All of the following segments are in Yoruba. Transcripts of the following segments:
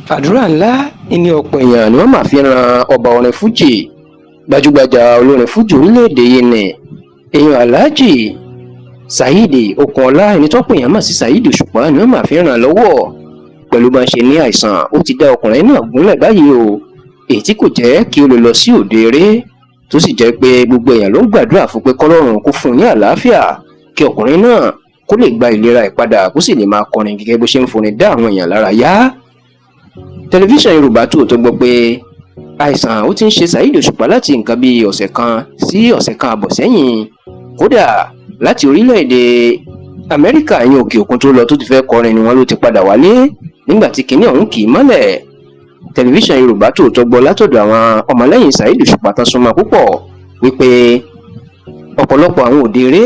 Àdúrà ńlá ni ọ̀pọ̀ èèyàn ni wọ́n máa fi ran ọba orin fuji, gbajúgbajà olórin fuji orílẹ̀-èdè yìí ni èèyàn Alhaji Saheed Okunola, ẹni tọ́pọ̀ èèyàn mọ̀ sí Saheed Òṣùpá, ni wọ́n máa fi ràn lọ́wọ́ pẹ̀lú bá ń ṣe ní àìsàn ó ti dá ọkùnrin náà gúnlẹ̀ báyìí o, èyí tí kò jẹ́ kí ó lè lọ sí òde eré, tó sì jẹ́ pé gbogbo èèyàn ló ń gbàdúrà fún pé kọ́lọ́run kó fún un ní àlàáfíà, kí ọkùnrin náà kó lè gba ìlera ìpadà, kó sì lè máa kọrin gẹ́gẹ́ bó ṣe ń foni dá àwọn èèyàn lára yá. Tẹlifíṣàn Yorùbá Tòótọ́ gbọ́ pé àìsàn ó ti ń ṣe Saheed Òṣùpá láti nǹkan bíi ọ̀sẹ̀ kan sí ọ̀sẹ̀ kan àbọ̀ sẹ́yìn. Kódà láti orílẹ̀-èdè Amẹ́ríkà, ìyẹn òkè òkun tó lọ tó ti fẹ́ kọrin, ni wọ́n ló ti padà wálé nígbà tí kinní ọ̀hún kì í mọ́lẹ̀. Tẹlifíṣàn Yorùbá Tòótọ́ gbọ́ látọ̀dọ̀ àwọn ọmọlẹ́yìn Saheed Òṣùpá tán súnmọ́ púpọ̀ wípé ọ̀pọ̀lọpọ̀ àwọn òde eré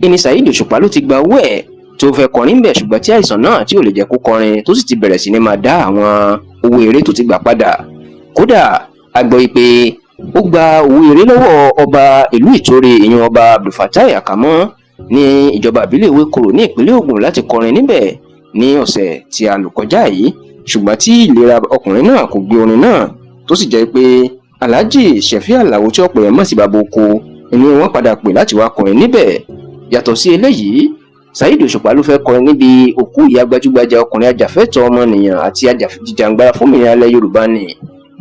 ìní Saheed Òṣùpá ló ti gba owó ẹ̀ tó fẹ́ kọrin bẹ̀, ṣùgbọ́n tí àìsàn náà tí ò lè jẹ́ kó kọrin, tó sì ti bẹ̀rẹ̀ sí ní máa dá àwọn owó eré tó ti gbà padà. Kódà a gbọ́ pé ó gba owó eré lọ́wọ́ ọba ìlú Ìtòrè, ìyẹn ọba Abdulfatai Akamọ́ ní ìjọba ìbílẹ̀ Ewékòró ní ìpínlẹ̀ Ògùn, láti kọrin níbẹ̀ ní ọ̀sẹ̀ tí a lò kọjá yìí, ṣùgbọ́n tí ìlera ọkùnrin náà kò gbé orin náà, tó sì jẹ́ pé Alhaji Ṣẹ̀fí Àlàó, tí ọ̀pọ̀ èèyàn mọ̀ sí Bàbá Oko, ni wọ́n padà pè láti wá kọrin níbẹ̀. Yàtọ̀ sí eléyìí, Saheed Òṣùpá ló fẹ́ kọrin níbi òkú ìyá gbajúgbajà ọkùnrin ajàfẹ́tọ̀ọ́ ọmọnìyàn àti ajàjìjàǹgbara fómìnira ilẹ̀ Yorùbá ní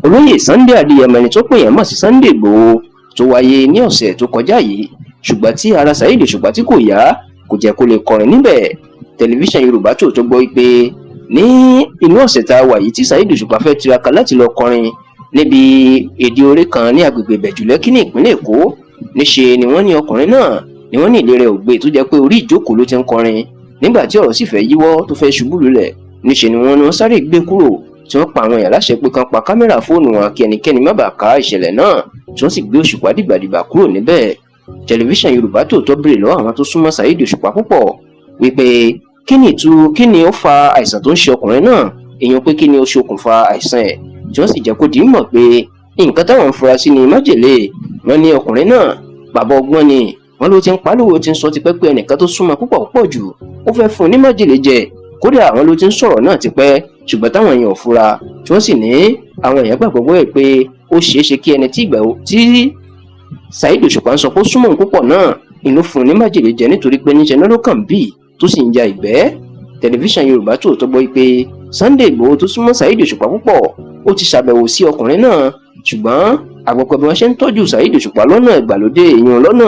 olóyè Sunday Adéyẹmọ, ẹni tó pè yàn mọ̀ sí Sunday Ìgbòho, tó wáyé ní ọ̀sẹ̀ tó kọjá yìí, ṣùgbọ́n tí ara Saheed Òṣùpá tí kò yá kò jẹ́ kó lè kọrin níbẹ̀. Tẹlifíṣàn Yorùbá Tòótọ́ gbọ́ pé ní inú ọ̀sẹ̀ tá a wà yìí tí Saheed Òṣùpá fẹ́ tiraka láti lọ kọrin níbi èdè orí kan ní agbègbè Ìbẹ̀jú Lẹ́kí ní ìpínlẹ̀ Èkó, níṣe ni wọ́n ní ọkùnrin náà ni wọ́n ní ìlera ò gbé, tó jẹ́ pé orí ìjókòó ló ti ń kọrin. Nígbà tí ọ̀rọ̀ sì fẹ́ yíwọ́ tó fẹ́ ṣubú lulẹ̀, níṣe ni wọ́n ní wọ́n sáré gbé kúrò, tí wọ́n pa àwọn èèyàn láṣẹ pé kán pa kámẹ́rà fóònù wọn kí ẹnikẹ́ni má bàa ká ìṣẹ̀lẹ̀ náà, tí wọ́n sì gbé Òṣùpá dìgbàdìgbà kúrò níbẹ̀. Tẹlifíṣàn Yorùbá Tòótọ́ béèrè lọ́wọ́ àwọn tó súnmọ́ Saheed Òṣùpá púpọ̀ wípé kí ni ìtú, kí ni ó fa àìsàn tó ń ṣe ọkùnrin náà, èèyàn pé kí ni ó ṣokùnfà àìsàn ẹ̀, tí wọ́n sì jẹ́ kó di mọ̀ pé nǹkan táwọn ń fura sí ni májèlé. Wọ́n ní ọkùnrin náà, bàbá ọgbọ́n ni, wọ́n ló ti ń pariwo, ti ń sọ tipẹ́ pé ẹnìkan tó súnmọ́ púpọ̀ púpọ̀ jù ó fẹ́ fún un ní májèlé jẹ. Kódà àwọn ló ti ń sọ̀rọ̀ náà tipẹ́, ṣùgbọ́n táwọn èèyàn ò fura, tí wọ́n sì ní àwọn èèyàn gbàgbọ́ bóyá pé ó ṣeé ṣe kí ẹni tí ìgbà tí Saheed Òṣùpá ń sọ pé ó súnmọ́ òun púpọ̀ náà inú fún un ní májèlé jẹ, nítorí pé níṣẹ́ náà ló kàn bí tó sì ń ya ìgbẹ́. Tẹlifíṣàn Yorùbá Tòótọ́ gbọ́ pé Sunday Ìgbòho tó súnmọ́ Saheed Òṣùpá púpọ̀ ó ti ṣàbẹ̀wò sí ọkùnrin náà, ṣùgbọ́n àgbọ̀pọ̀ bí wọ́n ṣe ń tọ́jú Saheed Òṣùpá lọ́nà ìgbàlódé, èèyàn lọ́nà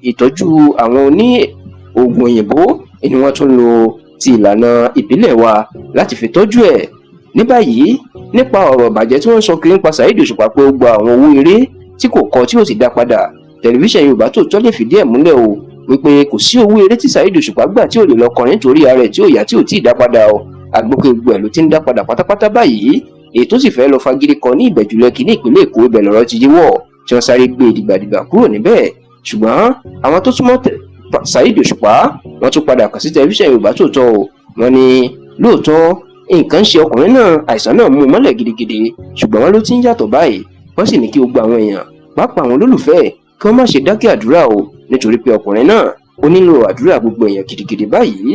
ìtọ́jú àwọn oní oògùn òyìnbó ni wọ́n tún lo ti ìlànà ìbílẹ̀ wa láti fi tọ́jú ẹ̀. Ní báyìí, nípa ọ̀rọ̀ ìbàjẹ́ tí wọ́n ń sọ kiri nípa Saheed Òṣùpá pé ó gba àwọn owó eré tí kò kọ, tí ò sì dá padà, Tẹlifíṣàn Yorùbá Tòótọ́ lè fìdí ẹ̀ múlẹ̀ o wípé kò sí owó eré tí Saheed Òṣùpá gbà tí ò lè lọ kọrin nítorí ara ẹ̀ tí ò yá, tí ò tí ì dá padà o. Àgbókè gbogbo ẹ̀ ló ti ń dá padà pátápátá báyìí. Èyí tó sì fẹ́ lọ fagídí kọ ní Ìbẹ̀jú Lẹ́kì ní ìpínlẹ̀ Èkó, ibẹ̀ lọ̀rọ̀ ti yíwọ́ tí wọ́n sáré gbé dìgbàdìgbà kúrò níbẹ̀. Ṣùgbọ́n àwọn tó súnmọ́ Saheed Òṣùpá, wọ́n tún padà kàn sí Tẹlifíṣàn Yorùbá Tòótọ́ o. Wọ́n ní lóòótọ́ nǹkan ń ṣe ọkùnrin náà, àìsàn náà mú un mọ́lẹ̀ gidigidi, ṣùgbọ́n wọ́n ló ti ń yàtọ̀ báyìí. Wọ́n sì ní kí gbogbo àwọn èèyàn, pàápàá àwọn olólùfẹ́, kí wọ́n má ṣe dákẹ́ àdúrà o, nítorí pé ọkùnrin náà ó nílò àdúrà gbogbo èèyàn gidigidi báyìí.